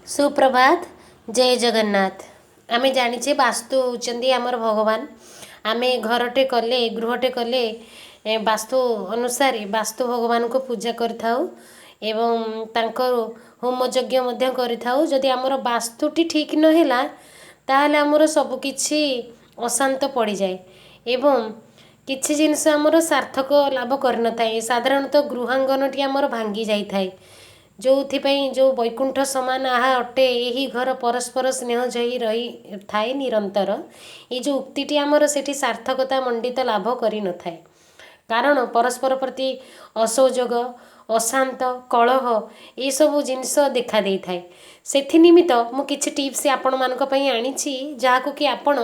ସୁପ୍ରଭାତ, ଜୟ ଜଗନ୍ନାଥ। ଆମେ ଜାଣିଛେ ବାସ୍ତୁ ହେଉଛନ୍ତି ଆମର ଭଗବାନ। ଆମେ ଘରଟେ କଲେ, ଗୃହଟେ କଲେ ବାସ୍ତୁ ଅନୁସାରେ ବାସ୍ତୁ ଭଗବାନଙ୍କୁ ପୂଜା କରିଥାଉ ଏବଂ ତାଙ୍କ ହୋମ ଯଜ୍ଞ ମଧ୍ୟ କରିଥାଉ। ଯଦି ଆମର ବାସ୍ତୁଟି ଠିକ୍ ନହେଲା, ତାହେଲେ ଆମର ସବୁକିଛି ଅଶାନ୍ତ ପଡ଼ିଯାଏ ଏବଂ କିଛି ଜିନିଷ ଆମର ସାର୍ଥକ ଲାଭ କରିନଥାଏ। ସାଧାରଣତଃ ଗୃହାଙ୍ଗନଟି ଆମର ଭାଙ୍ଗି ଯାଇଥାଏ, ଯେଉଁଥିପାଇଁ ଯେଉଁ ବୈକୁଣ୍ଠ ସମାନ ଆହା ଅଟେ ଏହି ଘର, ପରସ୍ପର ସ୍ନେହ ଜହି ରହିଥାଏ ନିରନ୍ତର, ଏଇ ଯେଉଁ ଉକ୍ତିଟି ଆମର ସେଠି ସାର୍ଥକତା ମଣ୍ଡିତ ଲାଭ କରିନଥାଏ। କାରଣ ପରସ୍ପର ପ୍ରତି ଅସହଯୋଗ, ଅଶାନ୍ତ, କଳହ ଏସବୁ ଜିନିଷ ଦେଖା ଦେଇଥାଏ। ସେଥି ନିମିତ୍ତ ମୁଁ କିଛି ଟିପ୍ସ ଆପଣମାନଙ୍କ ପାଇଁ ଆଣିଛି, ଯାହାକୁ କି ଆପଣ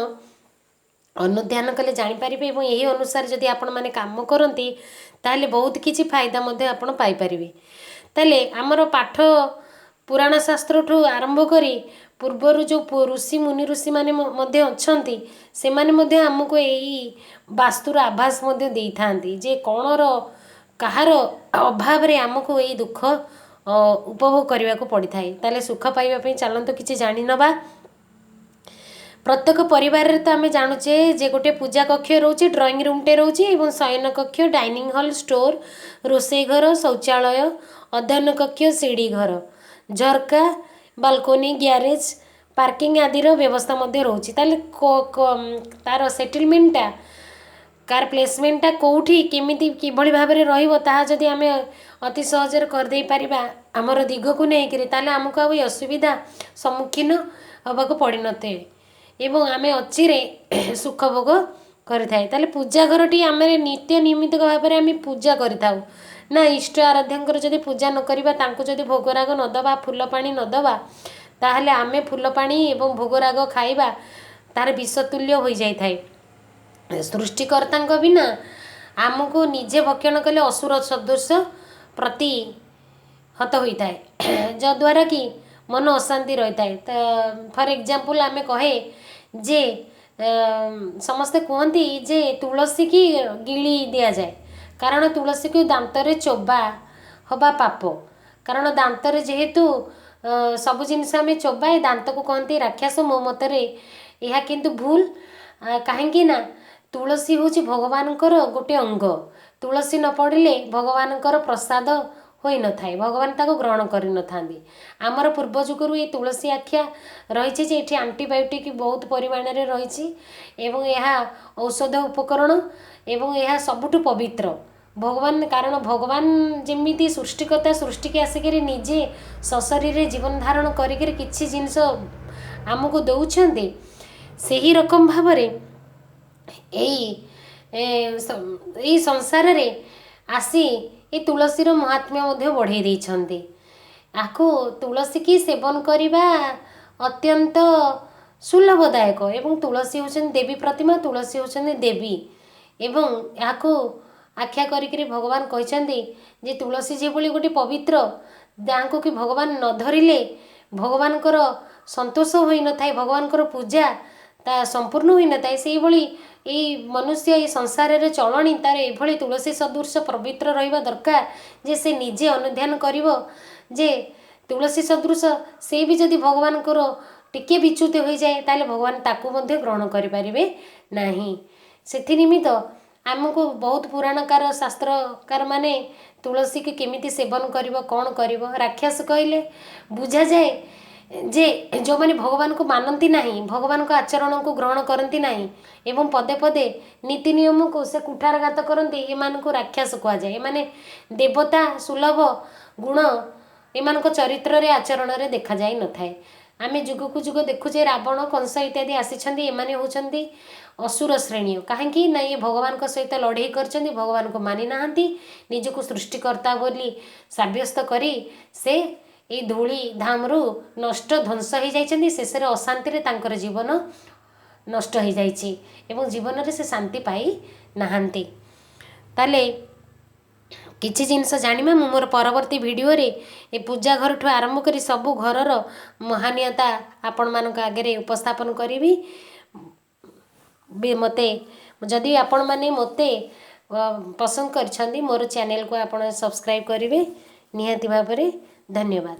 ଅନୁଧ୍ୟାନ କଲେ ଜାଣିପାରିବେ ଏବଂ ଏହି ଅନୁସାରେ ଯଦି ଆପଣମାନେ କାମ କରନ୍ତି, ତାହେଲେ ବହୁତ କିଛି ଫାଇଦା ମଧ୍ୟ ଆପଣ ପାଇପାରିବେ। ତାହେଲେ ଆମର ପାଠ ପୁରାଣ ଶାସ୍ତ୍ରଠୁ ଆରମ୍ଭ କରି ପୂର୍ବରୁ ଯେଉଁ ଋଷି ମୁନି ଋଷିମାନେ ମଧ୍ୟ ଅଛନ୍ତି, ସେମାନେ ମଧ୍ୟ ଆମକୁ ଏଇ ବାସ୍ତୁର ଆଭାସ ମଧ୍ୟ ଦେଇଥାନ୍ତି ଯେ କ'ଣର କାହାର ଅଭାବରେ ଆମକୁ ଏଇ ଦୁଃଖ ଉପଭୋଗ କରିବାକୁ ପଡ଼ିଥାଏ। ତାହେଲେ ସୁଖ ପାଇବା ପାଇଁ ଚାଲନ୍ତୁ କିଛି ଜାଣିନେବା। ପ୍ରତ୍ୟେକ ପରିବାରରେ ତ ଆମେ ଜାଣୁଛେ ଯେ ଗୋଟେ ପୂଜା କକ୍ଷ ରହୁଛି, ଡ୍ରଇଂ ରୁମ୍ଟେ ରହୁଛି ଏବଂ ଶୟନ କକ୍ଷ, ଡାଇନିଂ ହଲ୍, ଷ୍ଟୋର୍, ରୋଷେଇ ଘର, ଶୌଚାଳୟ, ଅଧ୍ୟୟନ କକ୍ଷ, ସିଡ଼ି ଘର, ଝରକା, ବାଲକୋନି, ଗ୍ୟାରେଜ୍, ପାର୍କିଂ ଆଦିର ବ୍ୟବସ୍ଥା ମଧ୍ୟ ରହୁଛି। ତାହେଲେ ତାର ସେଟଲମେଣ୍ଟଟା, କାର୍ ପ୍ଲେସମେଣ୍ଟଟା କେଉଁଠି, କେମିତି, କିଭଳି ଭାବରେ ରହିବ, ତାହା ଯଦି ଆମେ ଅତି ସହଜରେ କରିଦେଇ ପାରିବା ଆମର ଦିଗକୁ ନେଇକରି, ତାହେଲେ ଆମକୁ ଆଉ ଏ ଅସୁବିଧା ସମ୍ମୁଖୀନ ହେବାକୁ ପଡ଼ିନଥାଏ ଏବଂ ଆମେ ଅଚିରେ ସୁଖ ଭୋଗ କରିଥାଏ। ତାହେଲେ ପୂଜା ଘରଟି ଆମେ ନିତ୍ୟ ନିୟମିତ ଭାବରେ ଆମେ ପୂଜା କରିଥାଉ ନା। ଇଷ୍ଟ ଆରାଧ୍ୟଙ୍କର ଯଦି ପୂଜା ନ କରିବା, ତାଙ୍କୁ ଯଦି ଭୋଗରାଗ ନ ଦେବା, ଫୁଲ ପାଣି ନ ଦେବା, ତାହେଲେ ଆମେ ଫୁଲ ପାଣି ଏବଂ ଭୋଗରାଗ ଖାଇବା ତାର ବିଷତୁଲ୍ୟ ହୋଇଯାଇଥାଏ। ସୃଷ୍ଟିକର୍ତ୍ତାଙ୍କ ବିନା ଆମକୁ ନିଜେ ଭକ୍ଷଣ କଲେ ଅସୁର ସଦୃଶ ପ୍ରତି ହତ ହୋଇଥାଏ, ଯଦ୍ୱାରା କି ମନ ଅଶାନ୍ତି ରହିଥାଏ। ତ ଫର୍ ଏକ୍ଜାମ୍ପଲ୍ ଆମେ କହେ ଯେ ସମସ୍ତେ କୁହନ୍ତି ଯେ ତୁଳସୀକି ଗିଳି ଦିଆଯାଏ, କାରଣ ତୁଳସୀକୁ ଦାନ୍ତରେ ଚୋବା ହେବା ପାପ। କାରଣ ଦାନ୍ତରେ ଯେହେତୁ ସବୁ ଜିନିଷ ଆମେ ଚୋବାଏ, ଦାନ୍ତକୁ କହନ୍ତି ରାକ୍ଷସ। ମୋ ମତରେ ଏହା କିନ୍ତୁ ଭୁଲ। କାହିଁକି ନା ତୁଳସୀ ହେଉଛି ଭଗବାନଙ୍କର ଗୋଟେ ଅଙ୍ଗ। ତୁଳସୀ ନ ପଡ଼ିଲେ ଭଗବାନଙ୍କର ପ୍ରସାଦ ହୋଇନଥାଏ, ଭଗବାନ ତାକୁ ଗ୍ରହଣ କରିନଥାନ୍ତି। ଆମର ପୂର୍ବ ଯୁଗରୁ ଏ ତୁଳସୀ ଆଖ୍ୟା ରହିଛି ଯେ ଏଠି ଆଣ୍ଟିବାୟୋଟିକ୍ ବହୁତ ପରିମାଣରେ ରହିଛି ଏବଂ ଏହା ଔଷଧ ଉପକରଣ ଏବଂ ଏହା ସବୁଠୁ ପବିତ୍ର ଭଗବାନ। କାରଣ ଭଗବାନ ଯେମିତି ସୃଷ୍ଟିକର୍ତ୍ତା, ସୃଷ୍ଟିକି ଆସିକରି ନିଜେ ସଶରୀରେ ଜୀବନ ଧାରଣ କରିକିରି କିଛି ଜିନିଷ ଆମକୁ ଦେଉଛନ୍ତି, ସେହି ରକମ ଭାବରେ ଏଇ ସଂସାରରେ ଆସି ଏ ତୁଳସୀର ମହାତ୍ମ୍ୟ ମଧ୍ୟ ବଢ଼େଇ ଦେଇଛନ୍ତି। ଆକୁ ତୁଳସୀକି ସେବନ କରିବା ଅତ୍ୟନ୍ତ ସୁଲଭଦାୟକ ଏବଂ ତୁଳସୀ ହେଉଛନ୍ତି ଦେବୀ ପ୍ରତିମା, ତୁଳସୀ ହେଉଛନ୍ତି ଦେବୀ ଏବଂ ଏହାକୁ ଆଖ୍ୟା କରିକିରି ଭଗବାନ କହିଛନ୍ତି ଯେ ତୁଳସୀ ଯେଭଳି ଗୋଟେ ପବିତ୍ର, ଯାହାକୁ କି ଭଗବାନ ନ ଧରିଲେ ଭଗବାନଙ୍କର ସନ୍ତୋଷ ହୋଇନଥାଏ, ଭଗବାନଙ୍କର ପୂଜା ତା ସମ୍ପୂର୍ଣ୍ଣ ହୋଇନଥାଏ, ସେଇଭଳି ଏଇ ମନୁଷ୍ୟ ଏଇ ସଂସାରରେ ଚଳଣି ତାର ଏଭଳି ତୁଳସୀ ସଦୃଶ ପବିତ୍ର ରହିବା ଦରକାର ଯେ ସେ ନିଜେ ଅନୁଧ୍ୟାନ କରିବ ଯେ ତୁଳସୀ ସଦୃଶ ସେ ବି ଯଦି ଭଗବାନଙ୍କର ଟିକିଏ ବିଚ୍ୟୁତ ହୋଇଯାଏ, ତାହେଲେ ଭଗବାନ ତାକୁ ମଧ୍ୟ ଗ୍ରହଣ କରିପାରିବେ ନାହିଁ। ସେଥି ନିମିତ୍ତ ଆମକୁ ବହୁତ ପୁରାଣକାର ଶାସ୍ତ୍ରକାର ମାନେ ତୁଳସୀକୁ କେମିତି ସେବନ କରିବ, କ'ଣ କରିବ। ରାକ୍ଷସ କହିଲେ ବୁଝାଯାଏ ଯେ ଯେଉଁମାନେ ଭଗବାନଙ୍କୁ ମାନନ୍ତି ନାହିଁ, ଭଗବାନଙ୍କ ଆଚରଣକୁ ଗ୍ରହଣ କରନ୍ତି ନାହିଁ ଏବଂ ପଦେ ପଦେ ନୀତି ନିୟମକୁ ସେ କୁଠାରଘାତ କରନ୍ତି, ଏମାନଙ୍କୁ ରାକ୍ଷସ କୁହାଯାଏ। ଏମାନେ ଦେବତା ସୁଲଭ ଗୁଣ ଏମାନଙ୍କ ଚରିତ୍ରରେ ଆଚରଣରେ ଦେଖାଯାଇନଥାଏ। ଆମେ ଯୁଗକୁ ଯୁଗ ଦେଖୁଛେ ରାବଣ, କଂସ ଇତ୍ୟାଦି ଆସିଛନ୍ତି, ଏମାନେ ହେଉଛନ୍ତି ଅସୁର ଶ୍ରେଣୀୟ। କାହିଁକି ନା ଇଏ ଭଗବାନଙ୍କ ସହିତ ଲଢ଼େଇ କରିଛନ୍ତି, ଭଗବାନଙ୍କୁ ମାନି ନାହାନ୍ତି, ନିଜକୁ ସୃଷ୍ଟିକର୍ତ୍ତା ବୋଲି ସାବ୍ୟସ୍ତ କରି ସେ ଏଇ ଧୂଳି ଧାମରୁ ନଷ୍ଟ ଧ୍ୱଂସ ହେଇଯାଇଛନ୍ତି। ଶେଷରେ ଅଶାନ୍ତିରେ ତାଙ୍କର ଜୀବନ ନଷ୍ଟ ହେଇଯାଇଛି ଏବଂ ଜୀବନରେ ସେ ଶାନ୍ତି ପାଇ ନାହାନ୍ତି। ତାହେଲେ କିଛି ଜିନିଷ ଜାଣିବା। ମୁଁ ମୋର ପରବର୍ତ୍ତୀ ଭିଡ଼ିଓରେ ଏ ପୂଜା ଘରଠୁ ଆରମ୍ଭ କରି ସବୁ ଘରର ମହାନୀୟତା ଆପଣମାନଙ୍କ ଆଗରେ ଉପସ୍ଥାପନ କରିବି। ବି ମୋତେ ଯଦି ଆପଣମାନେ ମୋତେ ପସନ୍ଦ କରିଛନ୍ତି, ମୋର ଚ୍ୟାନେଲକୁ ଆପଣ ସବସ୍କ୍ରାଇବ୍ କରିବେ ନିହାତି ଭାବରେ। ଧନ୍ୟବାଦ।